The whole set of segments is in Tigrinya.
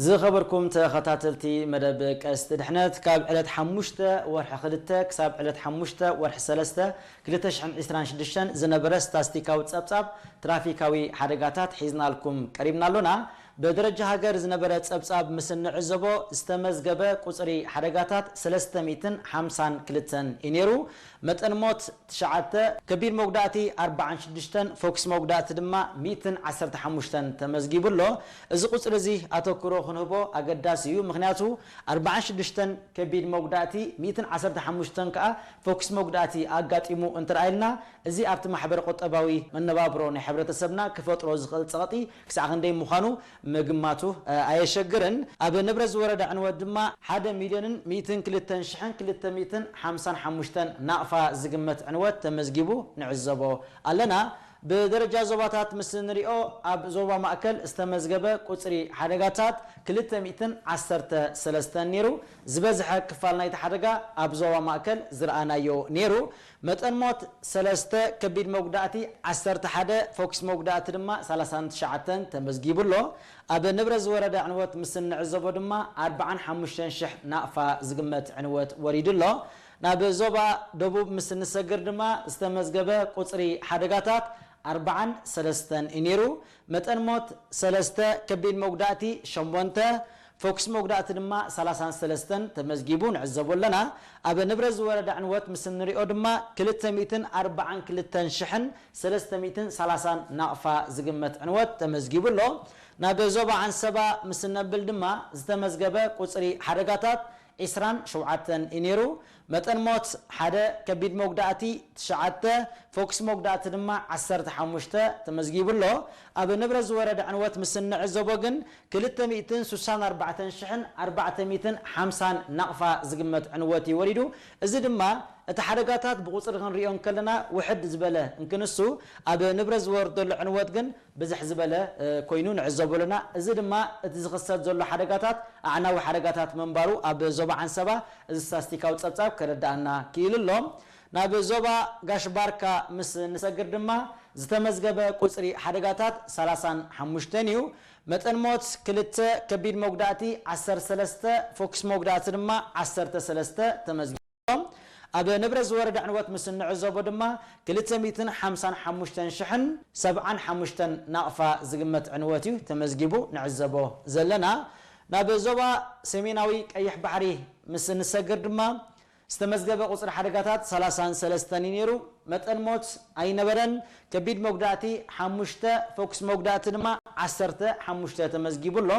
ዝኸበርኩም ተኸታተልቲ መደብ ቀስት ድሕነት፣ ካብ ዕለት ሓሙሽተ ወርሒ ክልተ ክሳብ ዕለት ሓሙሽተ ወርሒ ሰለስተ ክልተ ሽሕን ዕስራን ሽዱሽተን ዝነበረ ስታስቲካዊ ጸብጻብ ትራፊካዊ ሓደጋታት ሒዝናልኩም ቀሪብና ኣሎና። ብደረጃ ሃገር ዝነበረ ጸብጻብ ምስ እንዕዘቦ፣ ዝተመዝገበ ቁጽሪ ሓደጋታት ሰለስተ ሚእትን ሓምሳን ክልተን እዩ ነይሩ። መጠን ሞት ትሽዓተ፣ ከቢድ መጉዳእቲ ኣርባዓን ሽዱሽተን፣ ፎክስ መጉዳእቲ ድማ ሚእትን ዓሰርተ ሓሙሽተን ተመዝጊቡ ኣሎ። እዚ ቁጽሪ እዚ ኣተኩሮ ክንህቦ ኣገዳሲ እዩ። ምኽንያቱ ኣርባዓን ሽዱሽተን ከቢድ መጉዳእቲ፣ ሚእትን ዓሰርተ ሓሙሽተን ከኣ ፎክስ መጉዳእቲ ኣጋጢሙ እንተ ኢልና፣ እዚ ኣብቲ ማሕበረ ቁጠባዊ መነባብሮ ናይ ሕብረተሰብና ክፈጥሮ ዝኽእል ጸቕጢ ክሳዕ ክንደይ ምዃኑ ምግማቱ፣ እ፣ ኣየሸግርን። ኣብ ንብረት ዝወረደ ዕንወት ድማ ሓደ ሚልዮንን ሚእትን ክልተን ሽሕን ክልተ ሚእትን ሓምሳን ሓሙሽተን ናቕፋ ዝግመት ዕንወት ተመዝጊቡ ንዕዘቦ ኣለና። ብደረጃ ዞባታት ምስ ንሪኦ፣ ኣብ ዞባ ማእከል ዝተመዝገበ ቁጽሪ ሓደጋታት ክልተ ሚእትን ዓሰርተ ሰለስተን ነይሩ። ዝበዝሐ ክፋል ናይቲ ሓደጋ ኣብ ዞባ ማእከል ዝረኣናዮ ነይሩ። መጠን ሞት ሰለስተ፣ ከቢድ መጉዳእቲ ዓሰርተ ሓደ፣ ፎክስ መጉዳእቲ ድማ ሰላሳን ትሽዓተን ተመዝጊቡ ኣሎ። ኣብ ንብረት ዝወረደ ዕንወት ምስ እንዕዘቦ ድማ ኣርባዓን ሓሙሽተን ሽሕ ናቕፋ ዝግመት ዕንወት ወሪዱ ኣሎ። ናብ ዞባ ደቡብ ምስ እንሰግር ድማ ዝተመዝገበ ቁጽሪ ሓደጋታት ኣርባዓን ሰለስተን እዩ ነይሩ። መጠን ሞት ሰለስተ፣ ከቢድ መጉዳእቲ ሸሞንተ፣ ፎክስ መጉዳእቲ ድማ ሰላሳን ሰለስተን ተመዝጊቡ ንዕዘቦ ኣለና። ኣብ ንብረት ዝወረደ ዕንወት ምስ እንሪኦ ድማ ክልተ ሚእትን ኣርባዓን ክልተን ሽሕን ሰለስተ ሚእትን ሰላሳን ናቕፋ ዝግመት ዕንወት ተመዝጊቡ ኣሎ። ናብ ዞባ ዓንሰባ ምስ እነብል ድማ ዝተመዝገበ ቁጽሪ ሓደጋታት ዒስራን ሸውዓተን እዩ ነይሩ። መጠን ሞት ሓደ፣ ከቢድ መጉዳእቲ ትሽዓተ፣ ፎክስ መጉዳእቲ ድማ ዓሰርተ ሓሙሽተ ተመዝጊቡ ኣሎ። ኣብ ንብረት ዝወረደ ዕንወት ምስ እንዕዘቦ ግን ክልተ ሚእትን ስሳን ኣርባዕተን ሽሕን ኣርባዕተ ሚእትን ሓምሳን ናቕፋ ዝግመት ዕንወት እዩ ወሪዱ። እዚ ድማ እቲ ሓደጋታት ብቁጽሪ ክንሪኦ እንከለና ውሕድ ዝበለ እንክንሱ፣ ኣብ ንብረት ዝወርድ ዘሎ ዕንወት ግን ብዝሕ ዝበለ፣ እ፣ ኮይኑ ንዕዘቦ ኣለና። እዚ ድማ እቲ ዝኽሰት ዘሎ ሓደጋታት ኣዕናዊ ሓደጋታት ምንባሩ ኣብ ዞባ ዓንሰባ እዚ ስታስቲካዊ ጸብጻብ ከረድኣና ክኢሉ ኣሎ። ናብ ዞባ ጋሽ ባርካ ምስ ንሰግር ድማ ዝተመዝገበ ቁጽሪ ሓደጋታት ሰላሳን ሓሙሽተን እዩ። መጠን ሞት ክልተ፣ ከቢድ መጉዳእቲ ዓሰርተ ሰለስተ፣ ፎክስ መጉዳእቲ ድማ ዓሰርተ ሰለስተ ተመዝጊቡ። ኣብ ንብረት ዝወረደ ዕንወት ምስ እንዕዘቦ ድማ ክልተ ሚእትን ሓምሳን ሓሙሽተን ሽሕን ሰብዓን ሓሙሽተን ናቕፋ ዝግመት ዕንወት እዩ ተመዝጊቡ ንዕዘቦ ዘለና። ናብ ዞባ ሰሜናዊ ቀይሕ ባሕሪ ምስ እንሰግር ድማ ዝተመዝገበ ቁጽሪ ሓደጋታት ሰላሳን ሰለስተን እዩ ነይሩ። መጠን ሞት ኣይነበረን። ከቢድ መጉዳእቲ ሓሙሽተ፣ ፎክስ መጉዳእቲ ድማ ዓሰርተ ሓሙሽተ ተመዝጊቡ ኣሎ።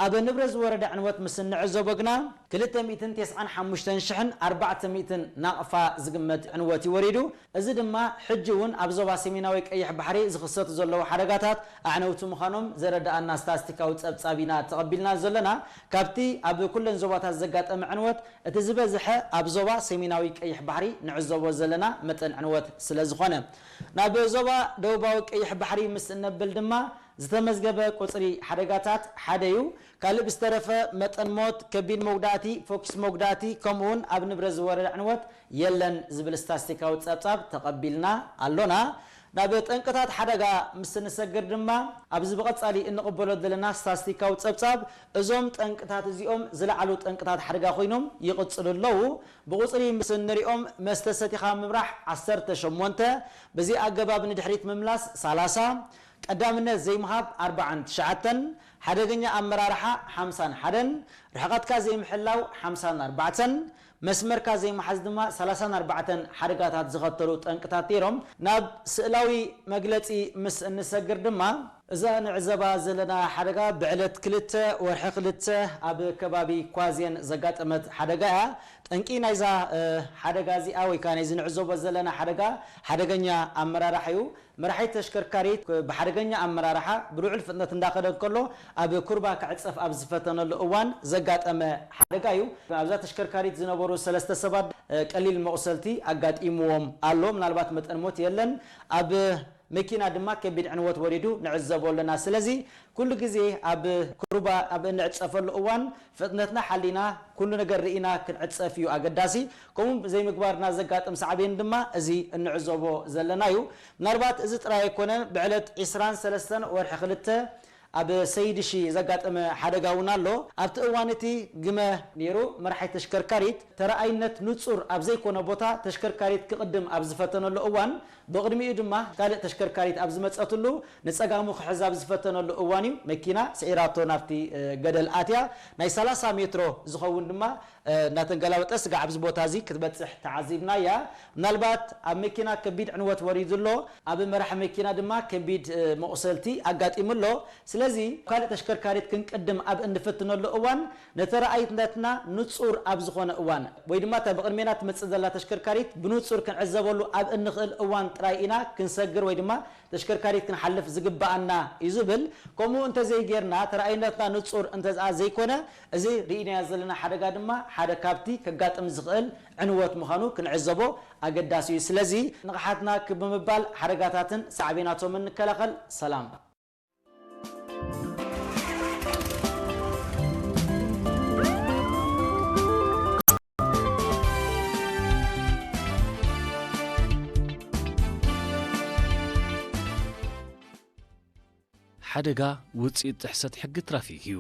ኣብ ንብረት ዝወረደ ዕንወት ምስ እንዕዘቦ ግና ክልተ ሚእትን ተስዓን ሓሙሽተን ሽሕን ኣርባዕተ ሚእትን ናቕፋ ዝግመት ዕንወት እዩ ወሪዱ። እዚ ድማ ሕጂ እውን ኣብ ዞባ ሰሜናዊ ቀይሕ ባሕሪ ዝኽሰቱ ዘለዉ ሓደጋታት ኣዕነውቲ ምዃኖም ዘረድኣና ስታስቲካዊ ጸብጻብ ኢና ተቐቢልና ዘለና። ካብቲ ኣብ ኩለን ዞባታት ዘጋጠመ ዕንወት እቲ ዝበዝሐ ኣብ ዞባ ሰሜናዊ ቀይሕ ባሕሪ ንዕዘቦ ዘለና መጠን ዕንወት ስለ ዝኾነ። ናብ ዞባ ደቡባዊ ቀይሕ ባሕሪ ምስ እነብል ድማ ዝተመዝገበ ቁጽሪ ሓደጋታት ሓደ እዩ። ካልእ ብዝተረፈ መጠን ሞት፣ ከቢድ መጉዳእቲ፣ ፎክስ መጉዳእቲ፣ ከምኡ እውን ኣብ ንብረት ዝወረደ ዕንወት የለን ዝብል ስታስቲካዊ ጸብጻብ ተቐቢልና ኣሎና። ናብ ጠንቅታት ሓደጋ ምስ እንሰግር ድማ፣ ኣብዚ ብቐጻሊ እንቕበሎ ዘለና ስታስቲካዊ ጸብጻብ፣ እዞም ጠንቅታት እዚኦም ዝለዓሉ ጠንቅታት ሓደጋ ኮይኖም ይቕጽሉ ኣለዉ። ብቑጽሪ ምስ እንሪኦም፣ መስተ ሰቲኻ ምምራሕ ዓሰርተ ሸሞንተ፣ በዚ ኣገባብ ንድሕሪት ምምላስ ሰላሳ፣ ቀዳምነት ዘይምሃብ ኣርባዓን ትሽዓተን፣ ሓደገኛ ኣመራርሓ ሓምሳን ሓደን፣ ርሕቐትካ ዘይምሕላው ሓምሳን ኣርባዕተን፣ መስመርካ ዘይምሓዝ ድማ ሰላሳን ኣርባዕተን ሓደጋታት ዝኸተሉ ጠንቅታት ነይሮም። ናብ ስእላዊ መግለጺ ምስ እንሰግር ድማ፣ እዛ ንዕዘባ ዘለና ሓደጋ ብዕለት ክልተ ወርሒ ክልተ ኣብ ከባቢ ኳዜን ዘጋጠመት ሓደጋ እያ። ጠንቂ ናይዛ፣ እ፣ ሓደጋ እዚኣ ወይ ከኣ ናይዚ ንዕዘቦ ዘለና ሓደጋ ሓደገኛ ኣመራርሓ እዩ። መራሒ ተሽከርካሪት ብሓደገኛ ኣመራርሓ ብልዑል ፍጥነት እንዳኸደ እንከሎ ኣብ ኩርባ ክዕጸፍ ኣብ ዝፈተነሉ እዋን ዘጋጠመ ሓደጋ እዩ። ኣብዛ ተሽከርካሪት ዝነበሩ ሰለስተ ሰባት፣ እ፣ ቀሊል መቑሰልቲ ኣጋጢምዎም ኣሎ። ምናልባት መጠን ሞት የለን። ኣብ መኪና ድማ ከቢድ ዕንወት ወሪዱ ንዕዘቦ ኣለና። ስለዚ ኩሉ ግዜ ኣብ ኩርባ ኣብ እንዕጸፈሉ እዋን ፍጥነትና ሓሊና ኩሉ ነገር ርኢና ክንዕጸፍ እዩ ኣገዳሲ። ከምኡ ዘይምግባርና ዘጋጥም ሳዕቤን ድማ እዚ እንዕዘቦ ዘለና እዩ። ምናልባት እዚ ጥራይ ኣይኮነን። ብዕለት ዒስራን ሰለስተን ወርሒ ክልተ ኣብ ሰይድሺ ዘጋጠመ ሓደጋ እውን ኣሎ። ኣብቲ እዋን እቲ ግመ ነይሩ። መራሒ ተሽከርካሪት ተረኣይነት ንጹር ኣብ ዘይኮነ ቦታ ተሽከርካሪት ክቕድም ኣብ ዝፈተነሉ እዋን፣ ብቕድሚኡ ድማ ካልእ ተሽከርካሪት ኣብ ዝመጸትሉ፣ ንጸጋሙ ክሕዝ ኣብ ዝፈተነሉ እዋን እዩ መኪና ስዒራቶ ናብቲ፣ እ፣ ገደል ኣትያ። ናይ ሰላሳ ሜትሮ ዝኸውን ድማ፣ እ፣ እናተንገላበጠ ስጋዕ ኣብዚ ቦታ እዚ ክትበጽሕ ተዓዚብናያ። ምናልባት ኣብ መኪና ከቢድ ዕንወት ወሪዱ ኣሎ። ኣብ መራሒ መኪና ድማ ከቢድ፣ እ፣ መቑሰልቲ ኣጋጢሙ ኣሎ። ስለዚ ካልእ ተሽከርካሪት ክንቅድም ኣብ እንፍትነሉ እዋን፣ ነቲ ረኣይነትና ንጹር ኣብ ዝኾነ እዋን፣ ወይ ድማ እታ ብቕድሜና ትመጽእ ዘላ ተሽከርካሪት ብንጹር ክንዕዘበሉ ኣብ እንኽእል እዋን ጥራይ ኢና ክንሰግር ወይ ድማ ተሽከርካሪት ክንሓልፍ ዝግብኣና እዩ ዝብል። ከምኡ እንተዘይጌርና፣ ተረኣይነትና ንጹር እንተዝኣ ዘይኮነ፣ እዚ ርኢናዮ ዘለና ሓደጋ ድማ ሓደ ካብቲ ከጋጥም ዝኽእል ዕንወት ምዃኑ ክንዕዘቦ ኣገዳሲ እዩ። ስለዚ ንቕሓትና ክብ ብምባል ሓደጋታትን ሳዕቤናቶምን ንከላኸል። ሰላም። ሓደጋ ውጽኢት ጥሕሰት ሕጊ ትራፊክ እዩ።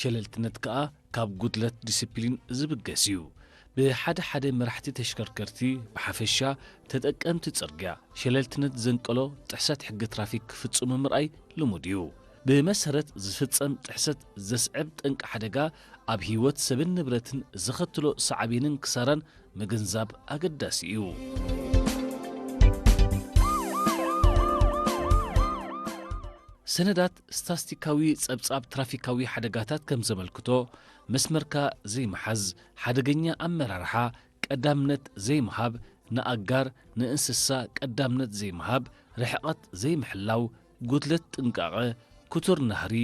ሸለልትነት ከኣ ካብ ጉድለት ዲሲፕሊን ዝብገስ እዩ። ብሓደ ሓደ መራሕቲ ተሽከርከርቲ፣ ብሓፈሻ ተጠቀምቲ ጽርግያ፣ ሸለልትነት ዘንቀሎ ጥሕሰት ሕጊ ትራፊክ ክፍጽሙ ምርኣይ ልሙድ እዩ። ብመሰረት ዝፍጸም ጥሕሰት ዘስዕብ ጠንቂ ሓደጋ ኣብ ህይወት ሰብን ንብረትን ዘኸትሎ ሳዕቤንን ክሳራን ምግንዛብ ኣገዳሲ እዩ። ሰነዳት ስታስቲካዊ ጸብጻብ ትራፊካዊ ሓደጋታት ከም ዘመልክቶ፣ መስመርካ ዘይምሓዝ፣ ሓደገኛ ኣመራርሓ፣ ቀዳምነት ዘይምሃብ፣ ንኣጋር፣ ንእንስሳ ቀዳምነት ዘይምሃብ፣ ርሕቐት ዘይምሕላው፣ ጉድለት ጥንቃቐ፣ ክቱር ናህሪ፣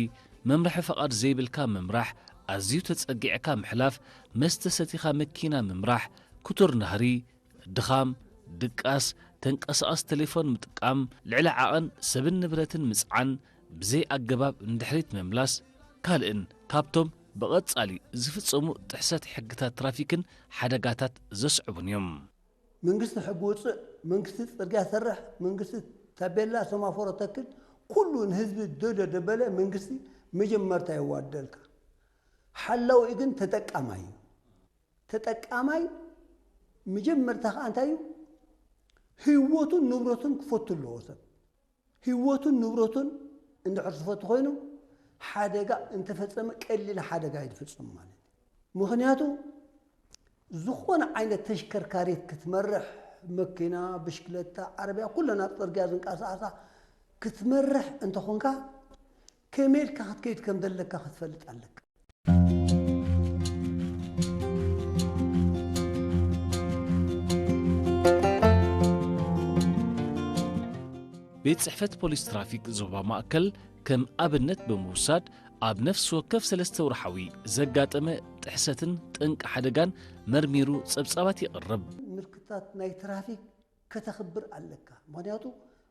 መምርሒ ፍቓድ ዘይብልካ ምምራሕ፣ ኣዝዩ ተጸጊዕካ ምሕላፍ፣ መስተ ሰቲኻ መኪና ምምራሕ፣ ክቱር ናህሪ፣ ድኻም፣ ድቃስ፣ ተንቀሳቓሲ ቴሌፎን ምጥቃም፣ ልዕሊ ዓቐን ሰብን ንብረትን ምጽዓን፣ ብዘይ ኣገባብ ንድሕሪት ምምላስ፣ ካልእን ካብቶም ብቐጻሊ ዝፍጸሙ ጥሕሰት ሕግታት ትራፊክን ሓደጋታት ዘስዕቡን እዮም። መንግስቲ ሕጊ ውፅእ፣ መንግስቲ ፅርግያ ሰርሕ፣ መንግስቲ ታቤላ ሰማፎሮ ተክል፣ ኩሉ ንህዝቢ ደልዮ ደበለ መንግስቲ መጀመርታ የዋደልካ። ሓላዊ ግን ተጠቃማይ እዩ። ተጠቃማይ መጀመርታ ከዓ እንታይ እዩ? ህይወቱን ንብረቱን ክፈቱ ኣለዎ ሰብ። ህይወቱን ንብረቱን እንድሕር ዝፈቱ ኮይኑ፣ ሓደጋ እንተፈጸመ ቀሊል ሓደጋ እዩ ዝፍጽም ማለት እዩ። ምኽንያቱ ዝኾነ ዓይነት ተሽከርካሪት ክትመርሕ፣ መኪና፣ ብሽክለታ፣ ዓረብያ፣ ኩለን ኣብ ጽርግያ ዝንቀሳቐሳ ክትመርሕ እንተኾንካ፣ ከመይ ኢልካ ክትከይድ ከም ዘለካ ክትፈልጥ ኣለካ። ቤት ጽሕፈት ፖሊስ ትራፊክ ዞባ ማእከል ከም ኣብነት ብምውሳድ፣ ኣብ ነፍሲ ወከፍ ሰለስተ ወርሓዊ ዘጋጠመ ጥሕሰትን ጠንቂ ሓደጋን መርሚሩ ጸብጻባት የቕርብ። ምልክታት ናይ ትራፊክ ከተኽብር ኣለካ። ምኽንያቱ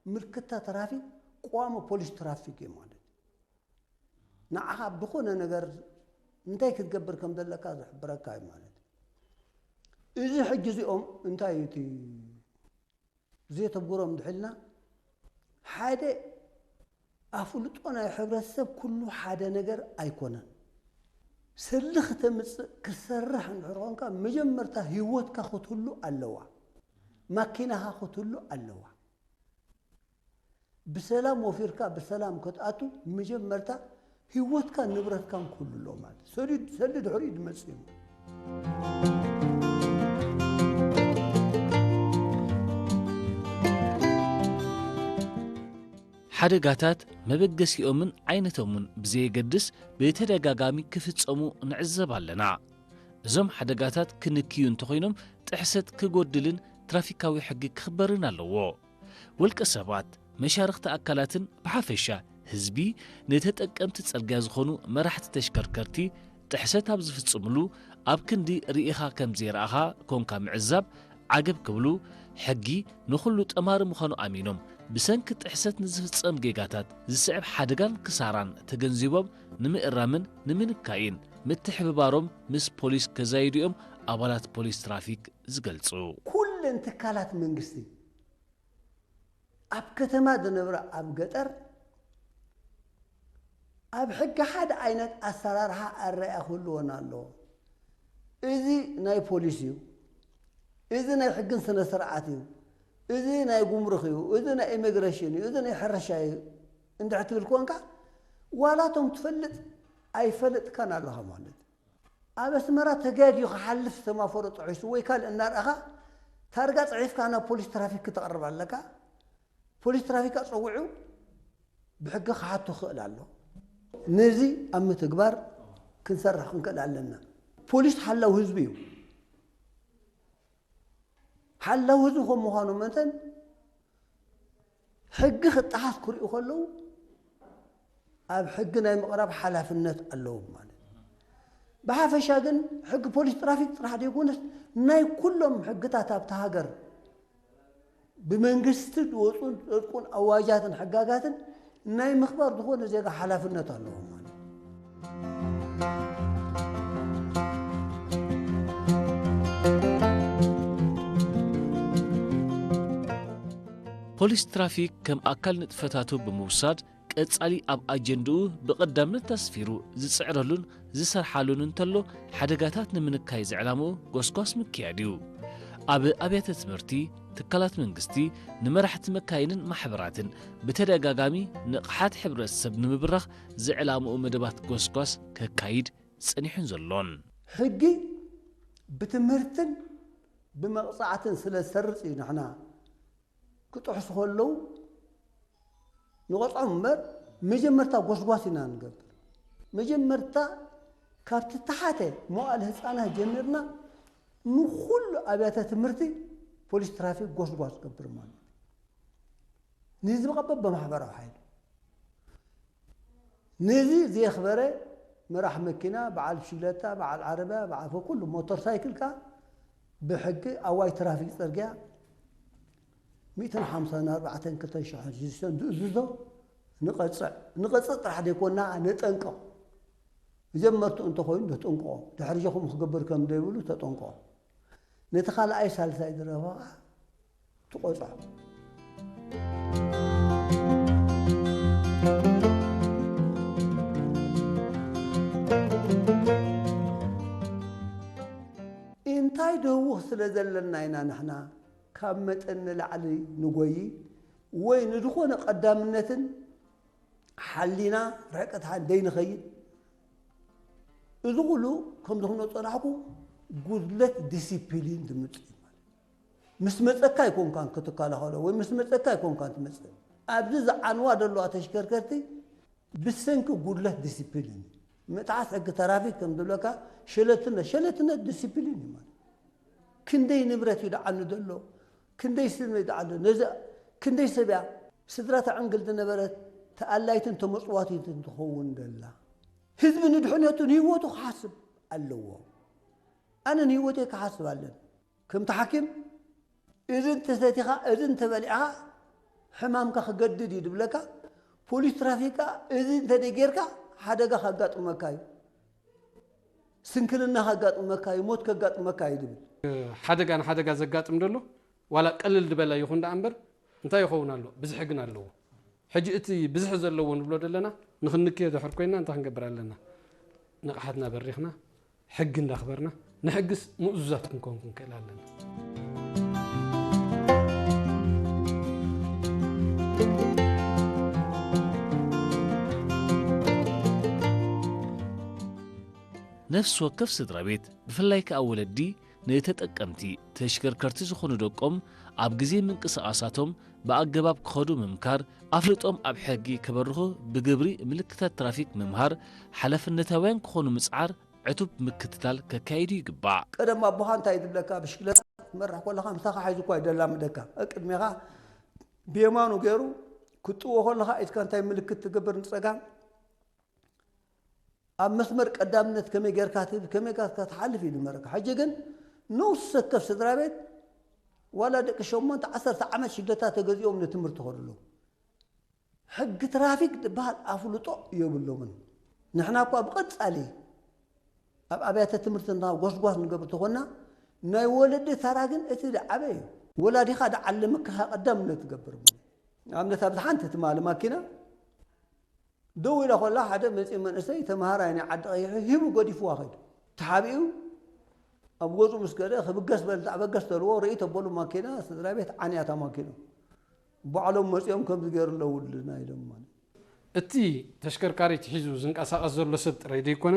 ምልክታ ትራፊክ ቀዋሚ ፖሊስ ትራፊክ እዩ ማለት እዩ። ንዓኻ ብኾነ ነገር እንታይ ክትገብር ከም ዘለካ ዝሕብረካ እዩ ማለት እዩ። እዚ ሕጂ እዚኦም እንታይ እዩ እቲ ዘተግብሮም ድሕልና፣ ሓደ ኣፍልጦ ናይ ሕብረተሰብ ኩሉ ሓደ ነገር ኣይኮነን። ሰልዲ ከተምጽእ ክሰርሕ እንድሕር ኮንካ መጀመርታ ህይወትካ ክትህሉ ኣለዋ፣ ማኪናኻ ክትህሉ ኣለዋ። ብሰላም ወፊርካ ብሰላም ክትኣቱ መጀመርታ ህይወትካን ንብረትካን ክህሉ ኣለዎ ማለት እዩ። ሰልዲ ሰልዲ ድሕሪኡ ዝመጽእ እዩ። ሓደጋታት መበገሲኦምን ዓይነቶምን ብዘየገድስ ብተደጋጋሚ ክፍጸሙ ንዕዘብ ኣለና። እዞም ሓደጋታት ክንክዩ እንተኾይኖም ጥሕሰት ክጎድልን ትራፊካዊ ሕጊ ክኽበርን ኣለዎ። ውልቀ ሰባት፣ መሻርኽቲ ኣካላትን ብሓፈሻ ህዝቢ ንተጠቀምቲ ጽርግያ ዝኾኑ መራሕቲ ተሽከርከርቲ ጥሕሰት ኣብ ዝፍጽምሉ ኣብ ክንዲ ርኢኻ ከም ዘይረኣኻ ኮንካ ምዕዛብ ዓገብ ክብሉ፣ ሕጊ ንኹሉ ጠማሪ ምዃኑ ኣሚኖም፣ ብሰንኪ ጥሕሰት ንዝፍጸም ጌጋታት ዝስዕብ ሓደጋን ክሳራን ተገንዚቦም ንምእራምን ንምንካይን ምትሕብባሮም ምስ ፖሊስ ከዛይዱ እዮም ኣባላት ፖሊስ ትራፊክ ዝገልጹ። ኩለን ትካላት መንግስቲ፣ ኣብ ከተማ ዝነብራ፣ ኣብ ገጠር ኣብ ሕጊ ሓደ ዓይነት ኣሰራርሓ ኣረኣእያ ክህልወና ኣለዎ። እዚ ናይ ፖሊስ እዩ፣ እዚ ናይ ሕግን ስነ ስርዓት እዩ፣ እዚ ናይ ጉምሩክ እዩ፣ እዚ ናይ ኢሚግሬሽን እዩ፣ እዚ ናይ ሕርሻ እዩ እንድሕር ትብል ኮንካ፣ ዋላ እቶም ትፈልጥ ኣይፈለጥካን ኣለኻ ማለት እዩ። ኣብ ኣስመራ ተጋድዩ ክሓልፍ ሰማፈሮ ጥሒሱ ወይ ካልእ እናርኣኻ ታርጋ ጽሒፍካ ናብ ፖሊስ ትራፊክ ክተቕርብ ኣለካ። ፖሊስ ትራፊክ ኣጸዊዑ ብሕጊ ክሓቶ ክኽእል ኣሎ። ነዚ ኣብ ምትግባር ክንሰርሕ ክንክእል ኣለና። ፖሊስ ሓላው ህዝቢ እዩ። ሓላው ህዝቢ ከም ምዃኑ መጠን ሕጊ ክጠሓስ ክርእዩ ከለዉ ኣብ ሕጊ ናይ ምቕራብ ሓላፍነት ኣለዎም ማለት እዩ። ብሓፈሻ ግን ሕጊ ፖሊስ ትራፊክ ጥራሕ ዘይኮነስ ናይ ኩሎም ሕግታት ኣብቲ ሃገር ብመንግስቲ ዝወፁን ዝፀድቁን ኣዋጃትን ሕጋጋትን ናይ ምኽባር ዝኾነ ዜጋ ሓላፍነት ኣለዎ ማለት እዩ። ፖሊስ ትራፊክ ከም ኣካል ንጥፈታቱ ብምውሳድ ቀጻሊ ኣብ ኣጀንድኡ ብቐዳምነት ኣስፊሩ ዝጽዕረሉን ዝሰርሓሉን እንተሎ ሓደጋታት ንምንካይ ዝዕላምኡ ጎስጓስ ምክያድ እዩ። ኣብ ኣብያተ ትምህርቲ፣ ትካላት መንግስቲ፣ ንመራሕቲ መካይንን ማሕበራትን ብተደጋጋሚ ንቕሓት ሕብረተሰብ ንምብራኽ ዝዕላምኡ መደባት ጎስጓስ ከካይድ ጸኒሑን ዘሎን። ሕጊ ብትምህርትን ብመቕጻዕትን ስለ ዝሰርጽ እዩ ንሕና ክጥሕሱ ከለዉ ንቐጽዖም እምበር መጀመርታ ጎስጓስ ኢና ንገብር። መጀመርታ ካብቲ ተሓተ መዋእለ ህፃናት ጀሚርና ንኹሉ ኣብያተ ትምህርቲ ፖሊስ ትራፊክ ጎስጓስ ዝገብር ማለት እዩ። ንህዝቢ ቀበብ ብማሕበራዊ ሓይሊ ነዚ ዘየኽበረ መራሕ መኪና፣ በዓል ብሽግለታ፣ በዓል ዓረብያ፣ በዓል ኩሉ ሞተር ሳይክል ከኣ ብሕጊ ኣዋጅ ትራፊክ ጽርግያ ሚእትን ሓምሳን ኣርባዕተን ክልተ ሽሕን ሽዱሽተን ዝእዝዞ ንቐጽዕ። ንቐጽዕ ጥራሕ ዘይኮና ነጠንቅቕ። መጀመርትኡ እንተኾይኑ ነጠንቅቖ። ድሕሪ ጀኹም ክገብር ከም ዘይብሉ ተጠንቅቖ። ነቲ ካልኣይ ሳልሳይ ዝረኸበ ከኣ ትቖጽዖ። እንታይ ደህውኽ ስለ ዘለና ኢና ንሕና ካብ መጠን ንላዕሊ ንጎይ ወይ ንዝኾነ ቀዳምነትን ሓሊና ርሕቀት ሓ- ደይንኸይድ? እዚ ኩሉ ከምዚ ክንብል ዝጸናሕኩ ጉድለት ዲሲፕሊን ዝምጽእ እዩ ማለት። ምስ መጸካ ኣይኮንካን ክትከላኸሎ ወይ ምስ መጸካ ኣይኮንካን ትመጽእ። ኣብዚ ዝዓንዋ ዘለዋ ተሽከርከርቲ ብሰንኪ ጉድለት ዲሲፕሊን እዩ። ምጥሓስ ሕጊ ተራፊክ ከም ዝብለካ ሸለትነት፣ ሸለትነት ዲሲፕሊን እዩ ማለት። ክንደይ ንብረት እዩ ደዓኑ ዘሎ፣ ክንደይ ስም እዩ ደዓኑ ነዚ፣ ክንደይ ሰብ እያ ስድራ ተዕንግል ዝነበረት ተኣላይትን ተመጽዋቲትን ትኸውን ደላ። ህዝቢ ንድሕነቱ ንህይወቱ ክሓስብ ኣለዎ። ኣነ ንህይወተይ ክሓስብ ኣለን። ከምቲ ሓኪም እዚ እንተሰቲኻ እዚ እንተበሊዕኻ ሕማምካ ክገድድ እዩ ዝብለካ፣ ፖሊስ ትራፊክ ከኣ እዚ እንተደይጌርካ ሓደጋ ከጋጥመካ እዩ፣ ስንክልና ከጋጥመካ እዩ፣ ሞት ከጋጥመካ እዩ ዝብል። ሓደጋ ንሓደጋ ዘጋጥም ዘሎ ዋላ ቅልል ዝበለ ይኹን ደኣ እምበር እንታይ ይኸውን ኣሎ? ብዝሒ ግን ኣለዎ። ሕጂ እቲ ብዝሒ ዘለዎ ንብሎ ዘለና ንኽንክዮ ድሕር ኮይንና እንታይ ክንገብር ኣለና? ንቕሓትና በሪኽና ሕጊ እንዳኽበርና ንሕግስ ምእዙዛት ክንከውን ክንክእል ኣለና። ነፍሲ ወከፍ ስድራ ቤት ብፍላይ ከኣ ወለዲ ንተጠቀምቲ ተሽከርከርቲ ዝኾኑ ደቆም ኣብ ግዜ ምንቅስቓሳቶም ብኣገባብ ክኸዱ ምምካር፣ ኣፍልጦም ኣብ ሕጊ ከበርኹ ብግብሪ ምልክታት ትራፊክ ምምሃር፣ ሓላፍነታውያን ክኾኑ ምጽዓር ዕቱብ ምክትታል ከካይዱ ይግባእ። ቀደም ኣቦኻ እንታይ እዩ ዝብለካ፣ ብሽክለታ ክትመርሕ ከለኻ ምሳኻ ሓይዙ እኳ እዩ ዘላምደካ። ቅድሜኻ ብየማኑ ገይሩ ክትጥዎ ከለኻ ኢድካ እንታይ ምልክት ትገብር ንጸጋም ኣብ መስመር ቀዳምነት ከመይ ጌርካ ትህብ፣ ከመይ ጌርካ ትሓልፍ እዩ ዝመረካ። ሕጂ ግን ንኡስ ሰከፍ ስድራ ቤት ዋላ ደቂ ሸሞንተ ዓሰርተ ዓመት ሽግለታ ተገዚኦም ንትምህርቲ ይኸዱ ኣለዉ። ሕጊ ትራፊክ ዝበሃል ኣፍልጦ የብሎምን። ንሕና እኳ ብቐጻሊ ኣብ ኣብያተ ትምህርቲ እና ጎስጓስ ንገብር ተኾና ናይ ወለዲ ተራ ግን እቲ ዝዓበ እዩ። ወላዲኻ ዝዓለመካ ቀዳምነት ትገብር። ንኣብነት ኣብዚ ሓንቲ ትማሊ ማኪና ደው ኢላ ኮላ ሓደ መጺኡ መንእሰይ ተምሃራይ ናይ ዓዲ ቀይሑ ሂቡ ገዲፍዋ ከይዱ። ተሓቢኡ ኣብ ገጹ ምስ ከደ ክብገስ በል ተበገስ ተልዎ ርእይ ተበሉ ማኪና ስድራ ቤት ዓንያታ ማኪና ባዕሎም መጺኦም ከምዚ ገይሩ ኣለውልና ኢሎም ማለት። እቲ ተሽከርካሪት ሒዙ ዝንቀሳቐስ ዘሎ ሰብ ጥራይ ዘይኮነ፣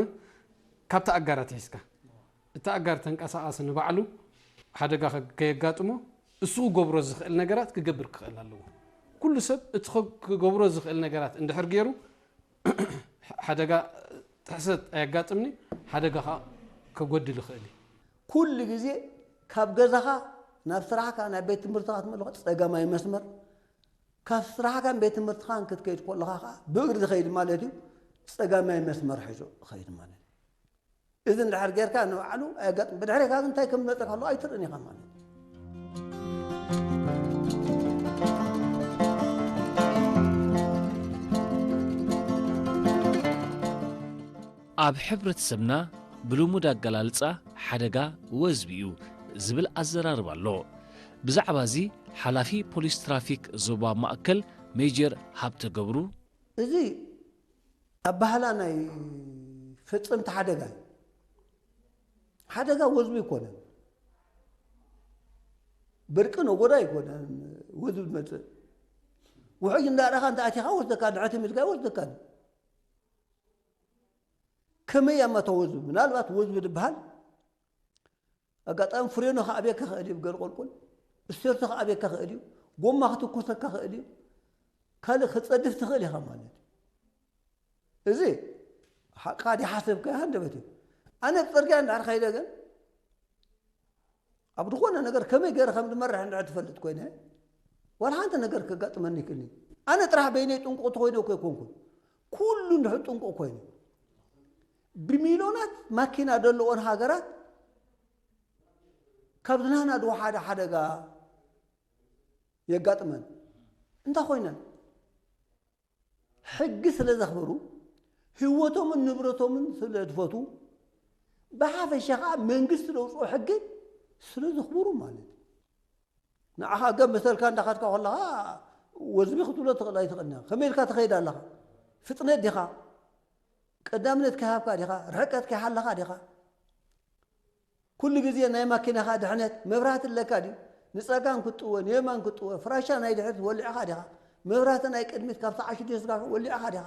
ካብቲ ኣጋር ኣትሒዝካ፣ እቲ ኣጋር ተንቀሳቓሲ ንባዕሉ ሓደጋ ከ-፣ ከየጋጥሞ እሱ ክገብሮ ዝኽእል ነገራት ክገብር ክኽእል ኣለዎ። ኩሉ ሰብ እቲ ኸ-፣ ክገብሮ ዝኽእል ነገራት እንድሕር ገይሩ፣ ሓደጋ ጥሕሰት ኣየጋጥምኒ፣ ሓደጋ ኸዓ ከጎድል ይኽእል እዩ። ኩሉ ግዜ ካብ ገዛኻ ናብ ስራሕካ፣ ናብ ቤት ትምህርትኻ ትመለኹ ጸጋማይ መስመር፣ ካብ ስራሕካን ቤት ትምህርትኻን ክትከይድ ከለኻ ኸዓ ብእግሪ ዝኸይድ ማለት እዩ፣ ጸጋማይ መስመር ሒዙ ኸይድ ማለት እዩ። እዚ እንድሕር ጌርካ ንባዕሉ ኣየጋጥም። ብድሕሬካ ግን እንታይ ከም ዝመጸካ ከሎ ኣይትርእን ኢኻ ማለት እዩ። ኣብ ሕብረተሰብና ብልሙድ ኣገላልጻ ሓደጋ ወዝቢ እዩ ዝብል ኣዘራርባ ኣሎ። ብዛዕባ እዚ ሓላፊ ፖሊስ ትራፊክ ዞባ ማእከል ሜጀር ሃብተ ገብሩ፣ እዚ ኣባህላ ናይ ፈጸምቲ ሓደጋ እዩ። ሓደጋ ወዝቢ ኣይኮነን፣ ብርቂ ነጎዳ ኣይኮነን። ወዝቢ ዝመጽእ ውሕጅ እንዳረኻ እንተ ኣቲኻ ወስደካ፣ ድሕቲ ሚልካ ወስደካ። ከመይ እያ እማ እታ ወዝቢ? ምናልባት ወዝቢ ዝበሃል ኣጋጣሚ ፍሬኖ ክኣብየካ ክእል እዩ፣ ገለ ቆልቁል ስቴርቶ ክኣብየካ ክእል እዩ፣ ጎማ ክትኮሰካ ክእል እዩ፣ ካልእ ክጸድፍ ትኽእል ኢኻ ማለት እዩ። እዚ ሓቅኻ ድዩ ሓሰብካዮ ሃንደበት እዩ። ኣነ ጽርግያ እንድሕር ከይደ ግን ኣብ ዝኾነ ነገር ከመይ ገይረ ከም ዝመርሕ እንድሕር ትፈልጥ ኮይነ ዋላ ሓንቲ ነገር ከጋጥመኒ ይክእልኒ። ኣነ ጥራሕ በይነይ ጥንቁቕ ተኾይነ እኮ ኣይኮንኩን፣ ኩሉ እንድሕር ጥንቁቕ ኮይኑ። ብሚልዮናት ማኪና ዘለዎን ሃገራት ካብ ዝናህና ድወሓደ ሓደጋ የጋጥመን። እንታይ ኮይነን? ሕጊ ስለ ዘኽብሩ፣ ህይወቶምን ንብረቶምን ስለ ዝፈትዉ፣ ብሓፈሻ ኸዓ መንግስቲ ዘውፅኦ ሕጊ ስለ ዘኽብሩ ማለት እዩ። ንዓኻ ገብ መሰልካ እንዳኸድካ ከለኻ ወዝቢ ክትብሎ ትኽእል ኣይትኽእልን ኢኻ። ከመይ ኢልካ ትኸይድ ኣለኻ? ፍጥነት ዲኻ? ቀዳምነት ከይሃብካ ዲኻ? ርሕቀት ከይሓለኻ ዲኻ? ኩሉ ግዜ ናይ ማኪናኻ ድሕነት መብራህቲ ኣለካ ድዩ? ንጸጋም ክትጥወ፣ ንየማን ክትጥወ፣ ፍራሻ ናይ ድሕሪት ወሊዕኻ ዲኻ? መብራህቲ ናይ ቅድሚት ካብ ሰዓት ሽዱሽተ ስጋዕ ወሊዕኻ ዲኻ?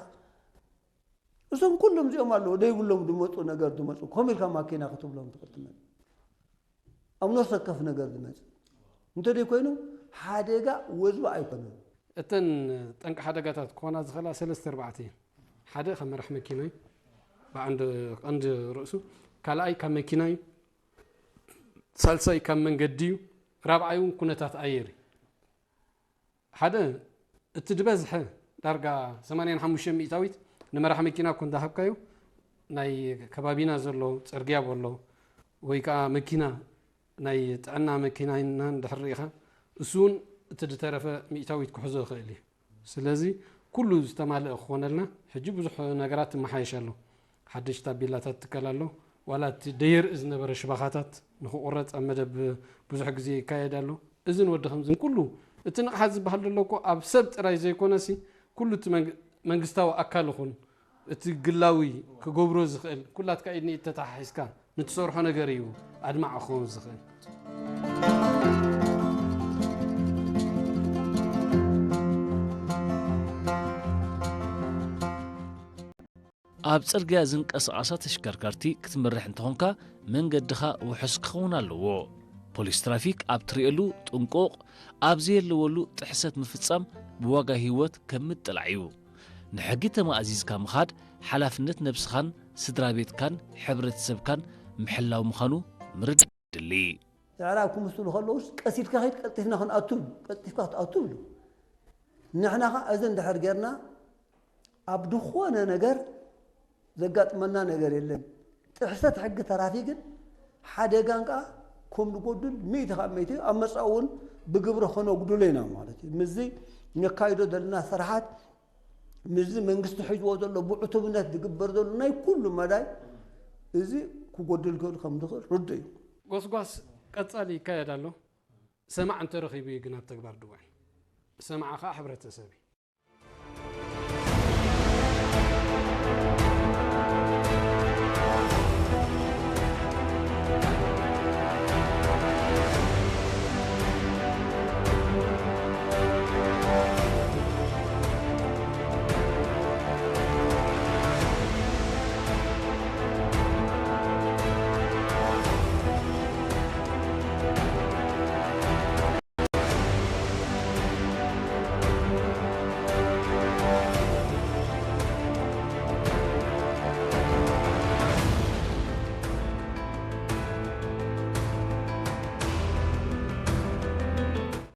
እዞም ኩሎም እዚኦም ኣለዉ፣ ደይብሎም ዝመጹ ነገር ዝመጹ፣ ኮም ኢልካ ማኪና ክትብሎም ትኽእል ትመጽእ። ኣብ ነፍሲ ወከፍ ነገር ዝመጽእ። እንተደይ ኮይኑ፣ ሓደጋ ወዝቢ ኣይኮነን። እተን ጠንቂ ሓደጋታት ክኾና ዝኽእላ ሰለስተ ኣርባዕተ እየን። ሓደ ካብ መራሕ መኪና እዩ፣ ብዓንዲ ቀንዲ ርእሱ። ካልኣይ ካብ መኪና እዩ። ሳልሳይ ካብ መንገዲ እዩ። ራብዓይ እውን ኩነታት ኣየር እዩ። ሓደ እቲ ዝበዝሐ ዳርጋ ሰማንያን ሓሙሽተን ሚእታዊት ንመራሕ መኪና እኮ እንዳሃብካዮ ናይ ከባቢና ዘሎ ጽርግያ በሎ ወይ ከዓ መኪና ናይ ጥዕና መኪና ኢና እንድሕር ርኢኻ እሱ እውን እቲ ዝተረፈ ሚእታዊት ክሕዞ ይኽእል እዩ። ስለዚ ኩሉ ዝተማልአ ክኾነልና ሕጂ ብዙሕ ነገራት ይመሓየሽ ኣሎ። ሓደሽ ታቤላታት ትከል ኣሎ። ዋላ እቲ ደየርኢ ዝነበረ ሽባኻታት ንክቑረፅ ኣብ መደብ ብዙሕ ግዜ ይካየድ ኣሎ። እዝን ወዲ ከምዝን ኩሉ እቲ ንቕሓት ዝበሃል ዘሎ እኮ ኣብ ሰብ ጥራይ ዘይኮነሲ ኩሉ እቲ መንግ- መንግስታዊ ኣካል ይኹን እቲ ግላዊ ክገብሮ ዝኽእል ኩላትካ ኢድ ንኢድ ተተሓሒዝካ ንትሰርሖ ነገር እዩ ኣድማዒ ክኸውን ዝኽእል። ኣብ ጽርግያ ዝንቀሳቐሳ ተሽከርከርቲ ክትመርሕ እንተኾንካ መንገድኻ ውሑስ ክኸውን ኣለዎ። ፖሊስ ትራፊክ ኣብ ትርእየሉ ጥንቁቕ፣ ኣብ ዘየለወሉ ጥሕሰት ምፍጻም ብዋጋ ህይወት ከም ምጥላዕ እዩ። ንሕጊ ተማእዚዝካ ምኻድ ሓላፍነት ነብስኻን ስድራ ቤትካን ሕብረተሰብካን ምሕላው ምዃኑ ምርዳእ የድሊ። ኣዕራብ ክምስሉ ከለውስ ቀስ ኢልካ ከይድ ቀልጢፍና ክንኣቱ ቀልጢፍካ ክትኣቱ ይብሉ። ንሕና ኸዓ እዚ እንድሕር ጌርና ኣብ ዝኾነ ነገር ዘጋጥመና ነገር የለን። ጥሕሰት ሕጊ ተራፊክን ሓደጋን ከኣ ከም ንጎድል ሚእቲ ካብ ሚእቲ ኣብ መጻኢ እውን ብግብሪ ከነጉድሎ ኢና ማለት እዩ። ምስዚ ነካይዶ ዘለና ስራሓት ምስዚ መንግስቲ ሒዝዎ ዘሎ ብዕቱብነት ዝግበር ዘሎ ናይ ኩሉ መዳይ እዚ ክጎድል ክእል ከም ዝኽእል ርዱእ እዩ። ጎስጓስ ቀጻሊ ይካየድ ኣሎ። ሰማዕ እንተረኺቡ እዩ ግን ኣብ ተግባር ድውዕል። ሰማዕ ኸዓ ሕብረተሰብ እዩ።